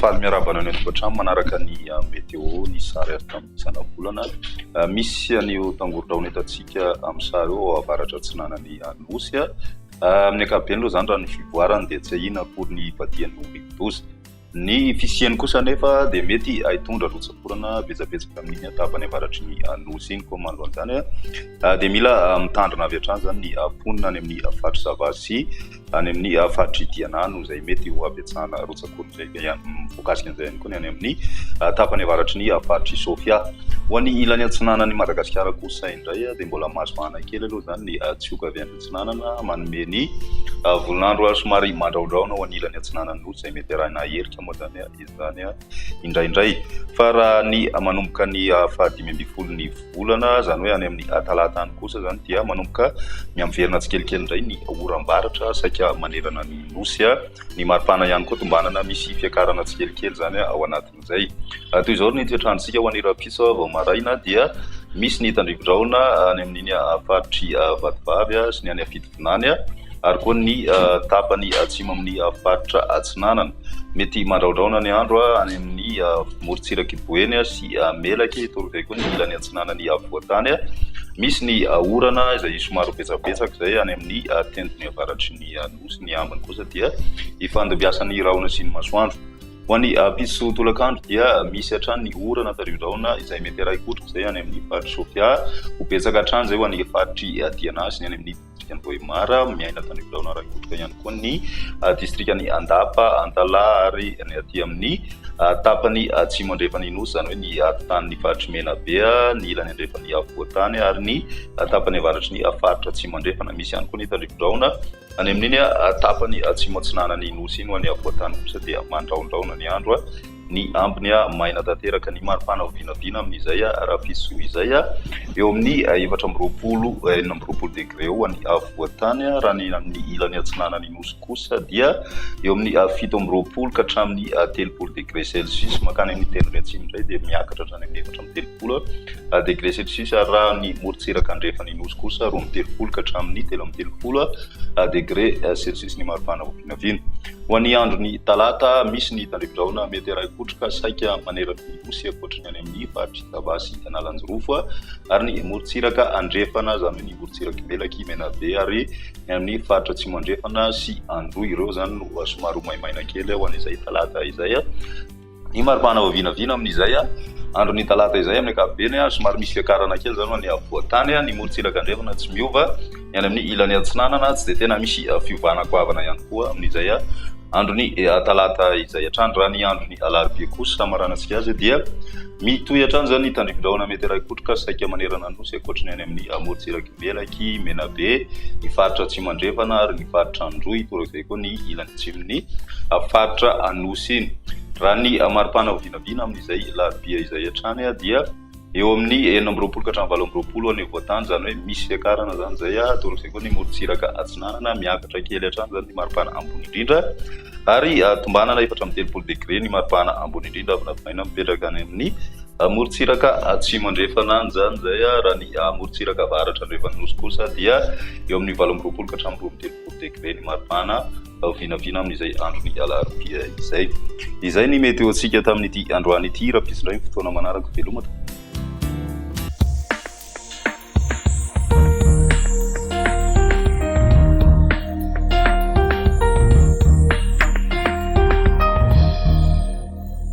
Faly miarahaba anao any an-tokantrano manaraka ny météo, ny sary avy tamin'ny zanabolana. Misy an'io tangoron-drahona hitantsika amin'ny sary io ao avaratra atsinanan'ny Nosy. Amin'ny ankapobeny aloha izany raha ny fivoarany dia tsy ahiana akory ny hivadihan'ny rivodoza. Ny fisiany kosa anefa dia mety hitondra rotsak'orana betsabetsaka amin'iny tapany avaratry ny Nosy iny. Koa manoloana izany dia mila mitandrina avy hatrany izany ny mponina any amin'ny faritry Sava sy any amin'ny faritr'i Diana izay mety ho habetsahana rotsak'orana izay voakasika an'izay ihany koa ny any amin'ny tapany avaratry ny faritr'i Sofia. Ho an'ny ilany atsinanan'i Madagasikara kosa indray dia mbola mahazo vahana kely aloha izany ny tsioka avy any atsinanana manome ny volon'andro somary mandraondraona ho an'ny ilany atsinanan'ny nosy izay mety arahina herika moa izany izany indraindray. Fa raha ny manomboka ny fahadimy ambin'ny folo ny volana, izany hoe any amin'ny talata any kosa izany dia manomboka miha-miverina tsikelikely indray ny oram-baratra saika manerana ny nosy. Ny maripana ihany koa tombanana misy fiakarana tsikelikely izany ao anatin'izay. Toy izao ny toetr'androntsika ho an'ny rahampitso vao maraina dia misy ny tandrivindrahona any amin'iny faritry Vatovavy sy ny any Fitovinany ary koa ny tapany atsimo amin'ny faritra Atsinanana. Mety mandraondraona ny andro any amin'ny morontsirak'i Boeny sy Melaky, torak'izay koa ny ilany atsinanan'ny afovoan-tany. Misy ny orana izay somary betsabetsaka izay any amin'ny tendrony avaratry ny nosy, ny ambiny kosa dia ifandimbiasan'ny rahona sy ny masoandro. Ho an'ny ampitso tolakandro dia misy hatrany ny orana tarihin-drahona izay mety arahi-kotrika izay any amin'ny faritr'i Sofia. Ho betsaka hatrany izay ho an'ny faritr'i Diana sy ny any amin'ny distrikan'i Vohemar. Miaina tarihin-drahona arahi-kotrika ihany koa ny distrikan'i Andapa, Antalaha ary ny aty amin'ny tapany atsimo andrefan'ny Nosy, izany hoe ny atitan'ny faritr'i Menabe, ny ilany andrefan'ny afovoan-tany ary ny tapany avaratry ny faritra atsimo andrefana. Misy ihany koa ny tandrifindrahona Any amin'iny tapany atsimo atsinanan'ny Nosy iny ho an'ny afovoan-tany kosa dia mandrahondrahona ny andro, ny ambiny maina tanteraka. Ny maripana ho vinavina amin'izay rahampitso izay eo amin'ny 24, 26 degre eo ho an'ny afovoan-tany, raha ny amin'ny ilany atsinanan'ny Nosy kosa dia eo amin'ny 27 ka hatramin'ny 30 degre celsius. Mankany amin'ny tendrony atsimo indray dia miakatra hatrany amin'ny 34 degre celsius ary raha ny morontsiraka andrefan'ny Nosy kosa 32 ka hatramin'ny 33 degre celsius ny maripana vao vinavina. Ho an'ny andron'ny talata, misy ny tandrifindrahona mety arahi-kotroka saika manerana ny Nosy ankoatry ny any amin'ny faritr'i Sava sy Analanjirofo ary ny morontsiraka andrefana, izany hoe ny morontsirak'i Melaky, Menabe ary ny amin'ny faritra Atsimo Andrefana sy Androy. Ireo izany no somary ho maimaina kely ho an'izay talata izay. Ny maripana vao vinavina amin'izay andron'ny talata izay amin'ny ankapobeny, somary misy fiakarana kely izany ho an'ny afovoan-tany, ny morontsiraka andrefana tsy miova, ny any amin'ny ilany atsinanana tsy dia tena misy fiovana goavana ihany koa amin'izay andron'ny talata izay hatrany. Raha ny andron'ny alarobia kosa hamaranantsika azy dia mitohy hatrany izany ny tandrifindrahona mety harahi-kotroka saika manerana ny nosy ankoatry ny any amin'ny morontsirak'i Melaky, Menabe, ny faritra Atsimo Andrefana ary ny faritra Androy, torak'izay koa ny ilany atsimon'ny faritra Anosy iny. Raha ny maripana vinavina amin'izay larobia izay hatrany dia eo amin'ny 26 ka hatramin'ny 28 any afovoan-tany, izany hoe misy fiakarana izany izay, torak'izay koa ny morontsiraka atsinanana, miakatra kely hatrany izany ny maripana ambony indrindra ary tombanana 34 degre ny maripana ambony indrindra vinavinaina mipetraka any amin'ny Morontsiraka atsimo andrefana any izany izay, raha ny morontsiraka avaratra andrefan'ny Nosy kosa dia eo amin'ny 28 ka hatramin'ny 32 degre ny maripana vinavina amin'izay andron'ny alarobia izay. Izay ny météo-ntsika tamin'ity androany ity, rahampitso indray ny fotoana manaraka. Veloma tompoko.